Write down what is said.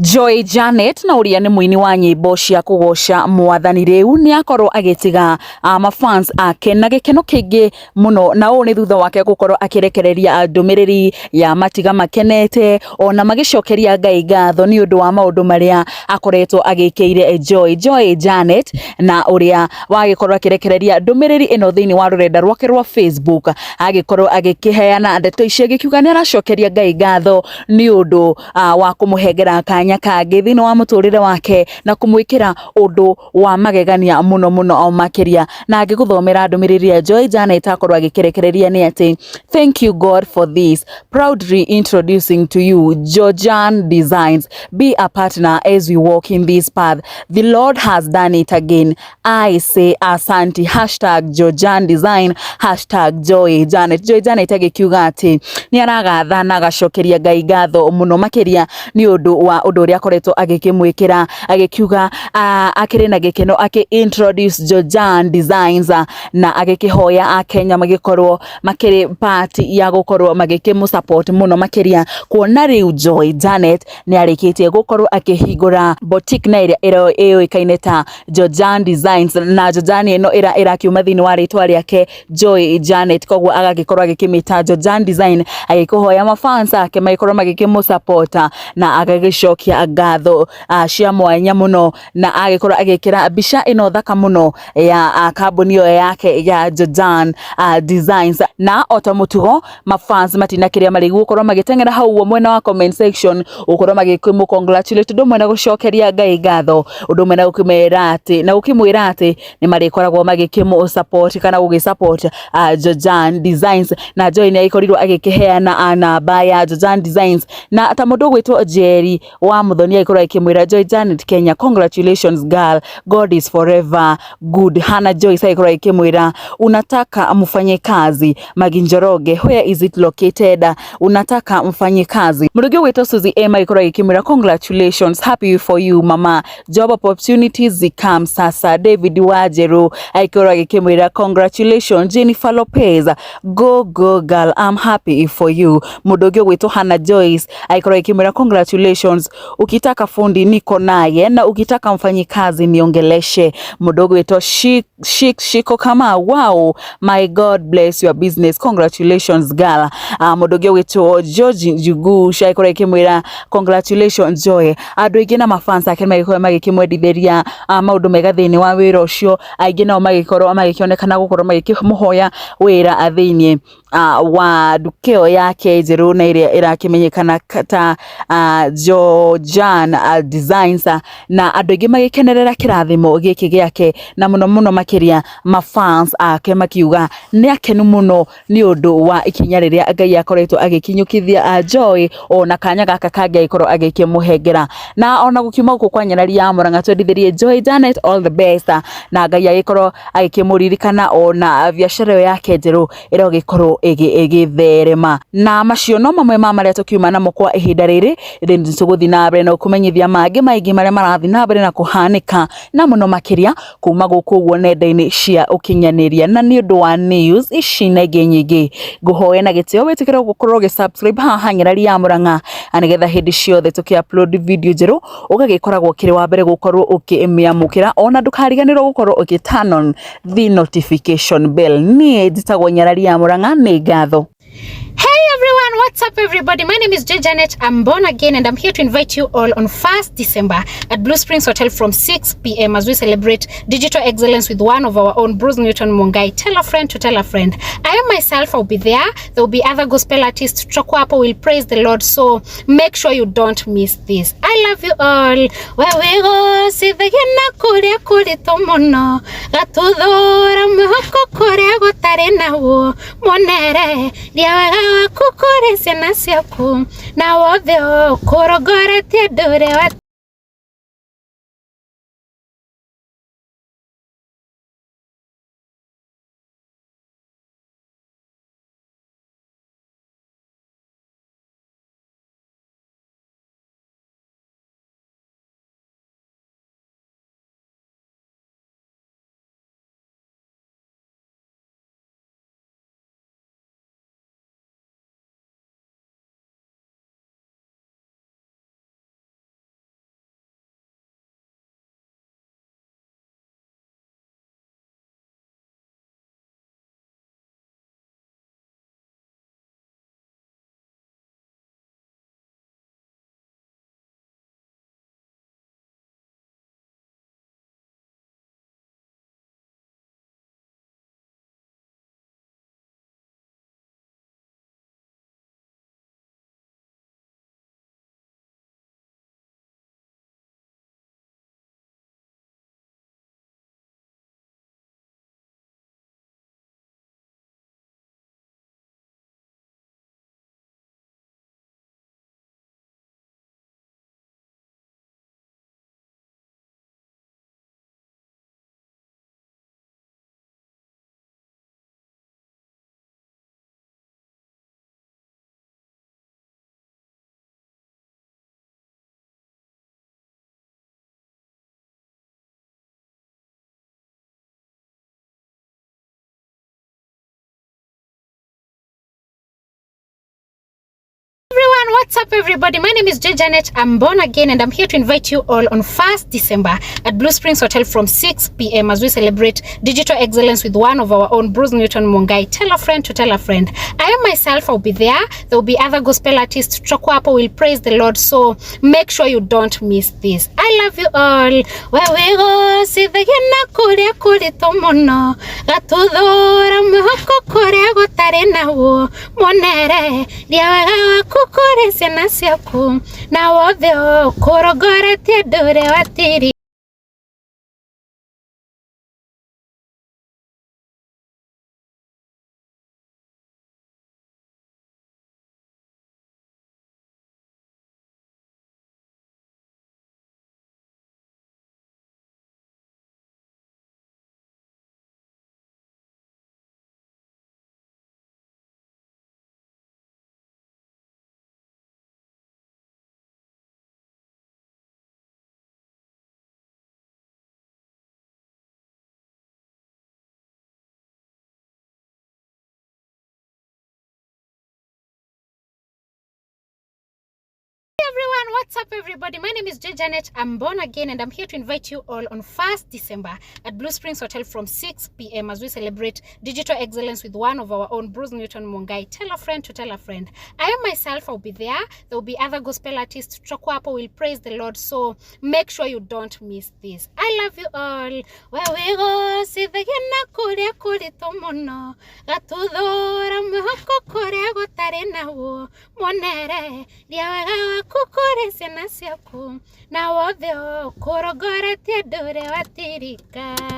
Joy Janet na ũrĩa nĩ mũini wa nyĩmbo cia kũgoca mwathani rĩu nĩ akorwo agĩtiga mafans ake na gĩkeno kĩingĩ mũno, na ũũ nĩ thutha wake gũkorwo akĩrekereria ndũmĩrĩri ya matiga makenete ona magĩcokeria Ngai ngatho nĩ ũndũ wa maũndũ marĩa akoretwo agĩkĩire Joy Janet, na ũrĩa wagĩkorwo akĩrekereria ndũmĩrĩri ĩno thĩinĩ wa rũrenda rwake rwa Facebook, agĩkorwo agĩkĩheana ndeto ici agĩkiuga nĩ aracokeria Ngai ngatho nĩ ũndũ wa kũmũhengera kanya kangĩ thĩinĩ wa mũtũrĩre wake na kũmwĩkĩra ũndũ wa magegania mũno mũno o makĩria. Na ngĩgũthomera ndũmĩrĩri ya Joy Janet akorwo agĩkĩrekereria nĩ atĩ, "Thank you God for this, proudly introducing to you Jojan Designs. Be a partner as we walk in this path. The Lord has done it again. I say asante." #JojanDesign, #JoyJanet. Joy Janet agĩkiuga atĩ nĩ aragatha na agacokeria Ngai ngatho mũno makĩria nĩ ũndũ wa ũndũ ũrĩa akoretwo agĩkĩmwĩkĩra, agĩkiuga akĩrĩ na gĩkeno akĩ introduce Jojan Designs, na agĩkĩhoya akenya magĩkorwo makĩrĩ part ya gũkorwo magĩkĩmũ support mũno makĩria, kuona rĩu Joy Janet nĩ arĩkĩtie gũkorwo akĩhingũra boutique na ĩrĩa ĩũĩkaine ta Jojan Designs, na Jojan ĩno ĩrakiuma thĩinĩ wa rĩtwa rĩake Joy Janet, koguo agagĩkorwo agĩkĩmĩta Jojan Design, agĩkũhoya mafans ake magĩkorwo magĩkĩmũ support na agagĩcokia ngatho cia mwanya mũno, na agĩkorwo agĩkĩra mbica ĩno thaka mũno ya kambuni ĩyo yake ya Jojan Designs. Na ota mũtugo mafans matinakĩrĩa marĩ gũkorwo magĩteng'era hau ũguo mwena wa comment section gũkorwo magĩkĩmũ congratulate ũndũ ũmwe na gũcokeria Ngai ngatho, ũndũ ũmwe na gũkĩmera atĩ na gũkĩmwĩra atĩ nĩ marĩkoragwo magĩkĩmũ support kana gũgĩ support Jojan Designs. Na Joy nĩ agĩkorirwo agĩkĩheana namba ya Jojan Designs, na ta mũndũ ũgwĩtwo Jerry wa Muthoni agĩkorwo agĩkĩmwĩra, "Joy Janet Kenya, congratulations girl, God is forever good." Hannah Joyce agĩkorwo agĩkĩmwĩra, "Unataka mfanye kazi Magi Njoroge, where is it located? Unataka mfanye kazi." Mũndũ ũngĩ ũgwĩtwo Suzy M agĩkorwo agĩkĩmwĩra, "Congratulations, happy for you mama, job opportunities zikam sasa." David Wajeru agĩkorwo agĩkĩmwĩra, "Congratulations." Jennifer Lopez, "Go go girl, I'm happy for you." Mũndũ ũngĩ ũgwĩtwo Hannah Joyce agĩkorwo agĩkĩmwĩra, "Congratulations, ukitaka fundi niko naye na ukitaka mfanyikazi niongeleshe." Mũndũ ũgwĩtwo Shik Shik Shiko kama, "Wow, my God bless your business, congratulations girl." Mũndũ ũngĩ ũgwĩtwo George Njugu agĩkorwo agĩkĩmwĩra, "Congratulations Joy." Andũ aingĩ na mafans ake magĩkorwo magĩkĩmwendithĩria maũndũ mega thĩinĩ wa wĩra ũcio, aingĩ nao magĩkorwo magĩkĩonekana gũkorwo magĩkĩmũhoya wĩra thĩinĩ wa nduka ĩyo yake njerũ na ĩrĩa ĩrakĩmenyekana ta Jojan Designs, na andũ aingĩ magĩkenerera kĩrathimo gĩkĩ gĩake, na mũno mũno makĩria mafans ake makiuga nĩ akenu mũno nĩ ũndũ wa ikinya rĩrĩa Ngai akoretwo agĩkinyũkithia Joy, ona kanya gaka kangĩ agĩkorwo agĩkĩmũhengera. Na ona gũkiuma gũkũ kwa Nyarari ya Murang'a, twendithĩrie Joy Janet all the best, na Ngai agĩkorwo agĩkĩmũririkana ona biacara ĩyo yake njerũ ĩrogĩkorwo ĩgĩtherema. Na macio no mamwe ma marĩa tũkiuma namo kwa ihinda rĩrĩ. Rĩu nĩtũgũthiĩ na mbere na gũkũmenyithia mangĩ maingĩ marĩa marathiĩ na mbere na kũhanĩka, na mũno makĩria kuma gũkũ ũguo nenda-inĩ cia ũkinyanĩria. Na nĩ ũndũ wa news ici na ingĩ nyingĩ, ngũhoya na gĩtĩo wĩtĩkĩre gũkorwo ũgĩ subscribe haha Nyarari ya Murang'a, nĩgetha hĩndĩ ciothe tũkĩ upload video njerũ ũgagĩkoragwo ũkĩrĩ wa mbere gũkorwo ũkĩmĩamũkĩra, ona ndũkariganĩrwo gũkorwo ũgĩ turn on the notification bell. Niĩ njĩtagwo Nyarari ya Murang'a, nĩ ngatho. Hey everyone, what's up everybody? My name is Joy Janet. I'm born again and I'm here to invite you all on 1st December at Blue Springs Hotel from 6 p.m. as we celebrate digital excellence with one of our own, Bruce Newton Mungai. Tell a friend to tell a friend. I myself, I'll be there. There will be other gospel artists. Tutakuwa hapo, will praise the Lord. So make sure you don't miss this. I love you all. Wewe gocithagia na kũrĩa kũritũ mũno, gatuthũra mwĩhoko kũrĩa gũtarĩ naguo, monere ria wega waku kũrĩ ciana ciaku, na wothe ũkũrongoretie ndũre wa Everyone, what's up everybody? My name is J Janet. I'm born again and I'm here to invite you all on 1st December at Blue Springs Hotel from 6 p.m. as we celebrate digital excellence with one of our own, Bruce Newton Mungai. Tell a friend to tell a friend. I myself will be there. There will be other gospel artists. Tutakuwa hapo, will praise the Lord. So make sure you don't miss this. I love you all. Where we go, see the kuria kuritũ mũno gatuthũra mwĩhoko kũrĩa gũtarĩ naguo muonere ria wega waku kũrĩ ciana ciaku na wothe ũkũrongoretie ndũrĩ watiri. Everyone, what's up everybody? My name is J Janet. I'm born again and I'm here to invite you all on 1st December at Blue Springs Hotel from 6 p.m. as we celebrate digital excellence with one of our own, Bruce Newton Mungai. Tell a friend to tell a friend. I myself will be there. There will be other gospel artists. Tutakuwa hapo, will praise the Lord. So make sure you don't miss this. I love you all. Where we go, see the kuria kuritũ mũno gatuthũra mwĩhoko kũrĩa gũtarĩ naguo muonere ria wega waku kũrĩ ciana ciaku na wothe ũkũrongoretie ndũrĩ watirika.